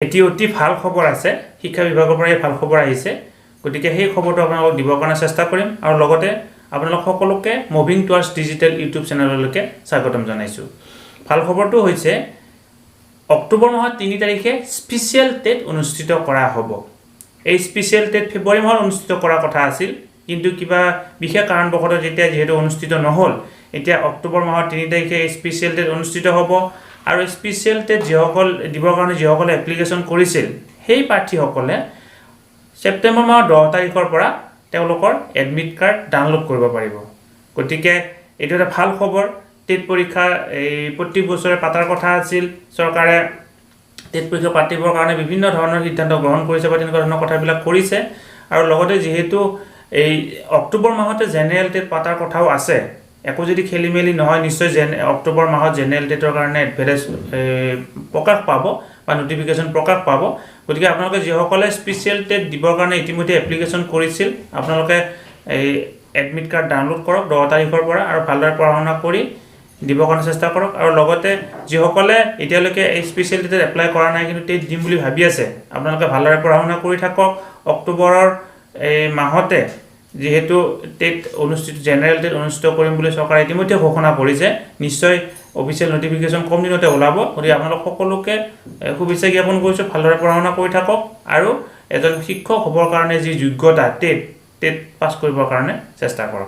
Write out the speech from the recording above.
এটি অতি ভাল খবৰ আছে। শিক্ষা বিভাগৰ পৰা এই ভাল খবৰ আহিছে। গতিকে সেই খবৰটো আপোনালোকক দিবৰ কাৰণে চেষ্টা কৰিম আৰু লগতে আপোনালোক সকলোকে মুভিং টুৱাৰ্ডছ ডিজিটেল ইউটিউব চেনেললৈকে স্বাগতম জনাইছোঁ। ভাল খবৰটো হৈছে, অক্টোবৰ মাহৰ 3 তাৰিখে স্পেচিয়েল টেট অনুষ্ঠিত কৰা হ'ব। এই স্পেচিয়েল টেট ফেব্ৰুৱাৰী মাহত অনুষ্ঠিত কৰাৰ কথা আছিল, কিন্তু কিবা বিশেষ কাৰণবশতঃ যেতিয়া যিহেতু অনুষ্ঠিত নহ'ল, এতিয়া অক্টোবৰ মাহৰ 3 তাৰিখে এই স্পেচিয়েল টেট অনুষ্ঠিত হ'ব। আৰু স্পেচিয়েল টেট যিসকল দিবৰ কাৰণে যিসকলে এপ্লিকেশ্যন কৰিছিল, সেই প্ৰাৰ্থীসকলে ছেপ্টেম্বৰ মাহৰ 10 তাৰিখৰ পৰা তেওঁলোকৰ এডমিট কাৰ্ড ডাউনলোড কৰিব পাৰিব। গতিকে এইটো এটা ভাল খবৰ। টেট পৰীক্ষা এই প্ৰত্যেক বছৰে পাতাৰ কথা আছিল। চৰকাৰে টেট পৰীক্ষা পাতিবৰ কাৰণে বিভিন্ন ধৰণৰ সিদ্ধান্ত গ্ৰহণ কৰিছে বা তেনেকুৱা ধৰণৰ কথাবিলাক কৰিছে। আৰু লগতে যিহেতু এই অক্টোবৰ মাহতে জেনেৰেল টেট পাতাৰ কথাও আছে, একো যদি খেলি মেলি নহয়, নিশ্চয় অক্টোবৰ মাহত জেনেৰেল টেটৰ কাৰণে এডভাৰটাইজ প্ৰকাশ পাব বা নটিফিকেশ্যন প্ৰকাশ পাব। গতিকে আপোনালোকে যিসকলে স্পেচিয়েল টেট দিবৰ কাৰণে ইতিমধ্যে এপ্লিকেশ্যন কৰিছিল, আপোনালোকে এই এডমিট কাৰ্ড ডাউনলোড কৰক 10 তাৰিখৰ পৰা আৰু ভালদৰে পঢ়া শুনা কৰি দিবৰ কাৰণে চেষ্টা কৰক। আৰু লগতে যিসকলে এতিয়ালৈকে এই স্পেচিয়েল টেটত এপ্লাই কৰা নাই, কিন্তু টেট দিম বুলি ভাবি আছে, আপোনালোকে ভালদৰে পঢ়া শুনা কৰি থাকক। অক্টোবৰৰ এই মাহতে যিহেতু টেট অনুষ্ঠিত, জেনেৰেল টেট অনুষ্ঠিত কৰিম বুলি চৰকাৰে ইতিমধ্যে ঘোষণা কৰিছে, নিশ্চয় অফিচিয়েল নটিফিকেশ্যন কম দিনতে ওলাব। গতিকে আপোনালোক সকলোকে শুভেচ্ছা জ্ঞাপন কৰিছোঁ। ভালদৰে পঢ়া শুনা কৰি থাকক আৰু এজন শিক্ষক হ'বৰ কাৰণে যি যোগ্যতা টেট পাছ কৰিবৰ কাৰণে চেষ্টা কৰক।